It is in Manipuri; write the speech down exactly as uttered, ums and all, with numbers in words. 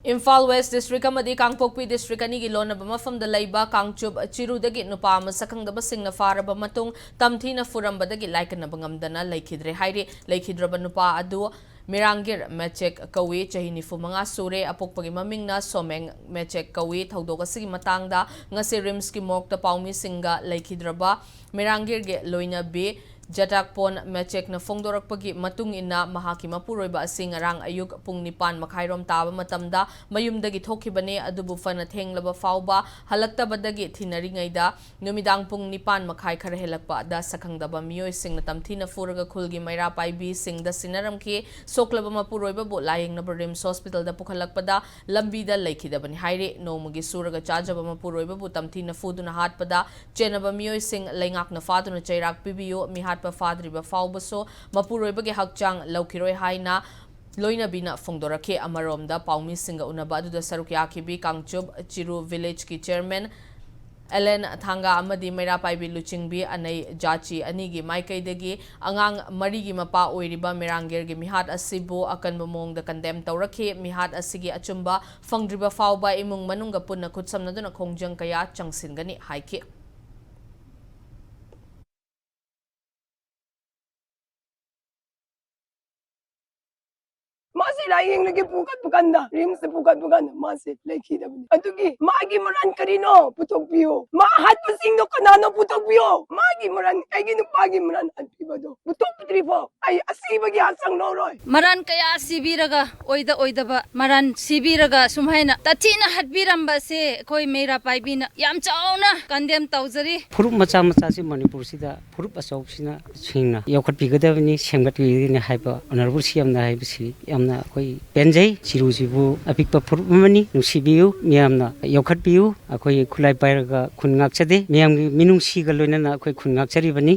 ꯏꯝꯐꯥꯜ ꯋꯦꯁ ꯗꯤꯁꯇ꯭ꯔꯤꯛ ꯑꯃꯗꯤ ꯀꯥꯡꯄꯣꯛꯄꯤ ꯗꯤꯁꯇ꯭ꯔꯤꯛ ꯑꯅꯤꯒꯤ ꯂꯣꯟꯅꯕ ꯃꯐꯝꯗ ꯂꯩꯕ ꯀꯥꯡꯆꯨꯞ ꯆꯤꯔꯨꯗꯒꯤ ꯅꯨꯄꯥ ꯑꯃ ꯁꯛꯈꯪꯗꯕꯁꯤꯡꯅ ꯐꯥꯔꯕ ꯃꯇꯨꯡ ꯇꯝꯊꯤꯅ ꯐꯨꯔꯝꯕꯗꯒꯤ ꯂꯥꯏꯀꯠꯅꯕ ꯉꯝꯗꯅ ꯂꯩꯈꯤꯗ꯭ꯔꯦ ꯍꯥꯏꯔꯤ꯫ ꯂꯩꯈꯤꯗ꯭ꯔꯕ ꯅꯨꯄꯥ ꯑꯗꯨ ꯃꯤꯔꯥꯡꯒꯤꯔ ꯃꯦꯆꯦꯛ ꯀꯧꯏ, ꯆꯍꯤ ꯅꯤꯐꯨ ꯃꯉꯥ ꯁꯨꯔꯦ, ꯑꯄꯣꯛꯄꯒꯤ ꯃꯃꯤꯡꯅ ꯁꯣꯃꯦꯡ ꯃꯦꯆꯦꯛ ꯀꯧꯏ꯫ ꯊꯧꯗꯣꯛ ꯑꯁꯤꯒꯤ ꯃꯇꯥꯡꯗ ꯉꯁꯤ ꯔꯤꯝꯁꯀꯤ ꯃꯣꯔꯒꯇ ꯄꯥꯎꯃꯤꯁꯤꯡꯒ ꯂꯩꯈꯤꯗ꯭ꯔꯕ ꯃꯤꯔꯥꯡꯒꯤꯔꯒꯤ ꯂꯣꯏꯅꯕꯤ ꯖꯇꯥꯛꯄꯣꯟ ꯃꯦꯆꯦꯛꯅ ꯐꯣꯡꯗꯣꯔꯛꯄꯒꯤ ꯃꯇꯨꯡ ꯏꯟꯅ, ꯃꯍꯥꯛꯀꯤ ꯃꯄꯨꯔꯣꯏꯕ ꯑꯁꯤ ꯉꯔꯥꯡ ꯑꯌꯨꯛ ꯄꯨꯡ ꯅꯤꯄꯥꯟ ꯃꯈꯥꯏꯔꯣꯝ ꯇꯥꯕ ꯃꯇꯝꯗ ꯃꯌꯨꯝꯗꯒꯤ ꯊꯣꯛꯈꯤꯕꯅꯤ, ꯑꯗꯨꯕꯨ ꯐꯅ ꯊꯦꯡꯂꯕ ꯐꯥꯎꯕ ꯍꯜꯂꯛꯇꯕꯗꯒꯤ ꯊꯤꯅꯔꯤꯉꯩꯗ ꯅꯨꯃꯤꯗꯥꯡ ꯄꯨꯡ ꯅꯤꯄꯥꯟ ꯃꯈꯥꯏ ꯈꯔ ꯍꯦꯜꯂꯛꯄꯗ ꯁꯛꯈꯪꯗꯕ ꯃꯤꯑꯣꯏꯁꯤꯡꯅ ꯇꯝꯊꯤꯅ ꯐꯨꯔꯒ ꯈꯨꯜꯒꯤ ꯃꯩꯔꯥ ꯄꯥꯏꯕꯤꯁꯤꯡꯗ ꯁꯤꯟꯅꯔꯝꯈꯤ꯫ ꯁꯣꯛꯂꯕ ꯃꯄꯨꯔꯣꯏꯕꯕꯨ ꯂꯥꯌꯦꯡꯅꯕ ꯔꯤꯝꯁ ꯍꯣꯁꯄꯤꯇꯥꯜꯗ ꯄꯨꯈꯠꯂꯛꯄꯗ ꯂꯝꯕꯤꯗ ꯂꯩꯈꯤꯗꯕꯅꯤ ꯍꯥꯏꯔꯤ꯫ ꯅꯣꯡꯃꯒꯤ ꯁꯨꯔꯒ ꯆꯥꯖꯕ ꯃꯄꯨꯔꯣꯏꯕꯕꯨ ꯇꯝꯊꯤꯅ ꯐꯨꯗꯨꯅ ꯍꯥꯠꯄꯗ ꯆꯦꯟꯅꯕ ꯃꯤꯑꯣꯏꯁꯤꯡ ꯂꯩꯉꯥꯛꯅ ꯐꯥꯗꯨꯅ ꯆꯩꯔꯥꯛ ꯄꯤꯕꯤꯌꯨ, ꯃꯤꯍꯥꯠꯄ ꯐꯥꯗ꯭ꯔꯤꯕ ꯐꯥꯎꯕꯁꯨ ꯃꯄꯨꯔꯣꯏꯕꯒꯤ ꯍꯛꯆꯥꯡ ꯂꯧꯈꯤꯔꯣꯏ ꯍꯥꯏꯅ ꯂꯣꯏꯅꯕꯤꯅ ꯐꯣꯡꯗꯣꯔꯛꯈꯤ꯫ ꯑꯃꯔꯣꯝꯗ, ꯄꯥꯎꯃꯤꯁꯤꯡꯒ ꯎꯅꯕ ꯑꯗꯨꯗ ꯁꯔꯨꯛ ꯌꯥꯈꯤꯕꯤ ꯀꯥꯡꯆꯨꯞ ꯆꯤꯔꯨ ꯚꯤꯂꯦꯖꯀꯤ ꯆꯤꯌꯔꯃꯦꯟ ꯑꯦꯂꯦꯟ ꯊꯥꯡꯒꯥ ꯑꯃꯗꯤ ꯃꯩꯔꯥ ꯄꯥꯏꯕꯤ ꯂꯨꯆꯤꯡꯕꯤ ꯑꯅꯩ ꯖꯥꯆꯤ ꯑꯅꯤꯒꯤ ꯃꯥꯏꯀꯩꯗꯒꯤ ꯑꯉꯥꯡ ꯃꯔꯤꯒꯤ ꯃꯄꯥ ꯑꯣꯏꯔꯤꯕ ꯃꯤꯔꯥꯡꯒꯤꯔꯒꯤ ꯃꯤꯍꯥꯠ ꯑꯁꯤꯕꯨ ꯑꯀꯟꯕ ꯃꯑꯣꯡꯗ ꯀꯟꯗꯦꯝ ꯇꯧꯔꯛꯈꯤ꯫ ꯃꯤꯍꯥꯠ ꯑꯁꯤꯒꯤ ꯑꯆꯨꯝꯕ ꯐꯪꯗ꯭ꯔꯤꯕ ꯐꯥꯎꯕ ꯏꯃꯨꯡ ꯃꯅꯨꯡꯒ ꯄꯨꯟꯅ ꯈꯨꯠꯁꯝꯅꯗꯨꯅ ꯈꯣꯡꯖꯪ ꯀꯌꯥ ꯆꯪꯁꯤꯟꯒꯅꯤ ꯍꯥꯏꯈꯤ꯫ ꯃꯥꯁꯦ ꯂꯥꯏꯌꯦꯡꯂꯒꯦ ꯄꯨꯈꯠꯄ ꯀꯥꯟꯗ, ꯔꯤꯝꯁꯇ ꯄꯨꯈꯠꯄ ꯀꯥꯟꯗ ꯃꯥꯁꯦ ꯂꯩꯈꯤꯗꯕꯅꯤ꯫ ꯑꯗꯨꯒꯤ ꯃꯥꯒꯤ ꯃꯔꯥꯟ ꯀꯔꯤꯅꯣ ꯄꯨꯊꯣꯛꯄꯤꯌꯣ, ꯃꯥ ꯍꯥꯠꯄꯁꯤꯡꯗꯣ ꯀꯅꯥꯅꯣ ꯄꯨꯊꯣꯛꯄꯤꯌꯣ, ꯃꯥꯒꯤ ꯃꯔꯥꯟ, ꯑꯩꯒꯤ ꯅꯨꯄꯥꯒꯤ ꯃꯔꯥꯟ ꯍꯥꯠꯄꯤꯕꯗꯣ ꯄꯨꯊꯣꯛꯄꯤꯗ꯭ꯔꯤ ꯐꯥꯎ ꯑꯩ ꯑꯁꯤꯕꯒꯤ ꯍꯛꯆꯥꯡ ꯂꯧꯔꯣꯏ꯫ ꯃꯔꯥꯟ ꯀꯌꯥ ꯁꯤꯕꯤꯔꯒ, ꯑꯣꯏꯗ ꯑꯣꯏꯗꯕ ꯃꯔꯥꯟ ꯁꯤꯕꯤꯔꯒ ꯁꯨꯃꯥꯏꯅ ꯇꯊꯤꯅ ꯍꯥꯠꯄꯤꯔꯝꯕꯁꯦ ꯑꯩꯈꯣꯏ ꯃꯩꯔꯥ ꯄꯥꯏꯕꯤꯅ ꯌꯥꯝ ꯆꯥꯎꯅ ꯀꯟꯗꯦꯝ ꯇꯧꯖꯔꯤ꯫ ꯐꯨꯔꯨꯞ ꯃꯆꯥ ꯃꯆꯥꯁꯤ ꯃꯅꯤꯄꯨꯔꯁꯤꯗ ꯐꯨꯔꯨꯞ ꯑꯆꯧꯕꯁꯤꯅ ꯁꯤꯡꯅ ꯌꯣꯛꯈꯠꯄꯤꯒꯗꯕꯅꯤ, ꯁꯦꯝꯒꯠꯄꯤꯒꯗꯕꯅꯤ ꯍꯥꯏꯕ ꯑꯣꯅꯔꯦꯕꯜ ꯁꯤ ꯑꯦꯝꯅ ꯍꯥꯏꯕꯁꯤ ꯌꯥꯝꯅ ꯑꯩꯈꯣꯏ ꯄꯦꯟꯖꯩ꯫ ꯆꯤꯔꯨꯁꯤꯕꯨ ꯑꯄꯤꯛꯄ ꯐꯨꯔꯨꯞ ꯑꯃꯅꯤ, ꯅꯨꯡꯁꯤꯕꯤꯌꯨ, ꯃꯤꯌꯥꯝꯅ ꯌꯣꯛꯈꯠꯄꯤꯌꯨ꯫ ꯑꯩꯈꯣꯏ ꯈꯨꯠꯂꯥꯏ ꯄꯥꯏꯔꯒ ꯈꯨꯟ ꯉꯥꯛꯆꯗꯦ, ꯃꯤꯌꯥꯝꯒꯤ ꯃꯤꯅꯨꯡꯁꯤꯒ ꯂꯣꯏꯅꯅ ꯑꯩꯈꯣꯏ ꯈꯨꯟ ꯉꯥꯛꯆꯔꯤꯕꯅꯤ꯫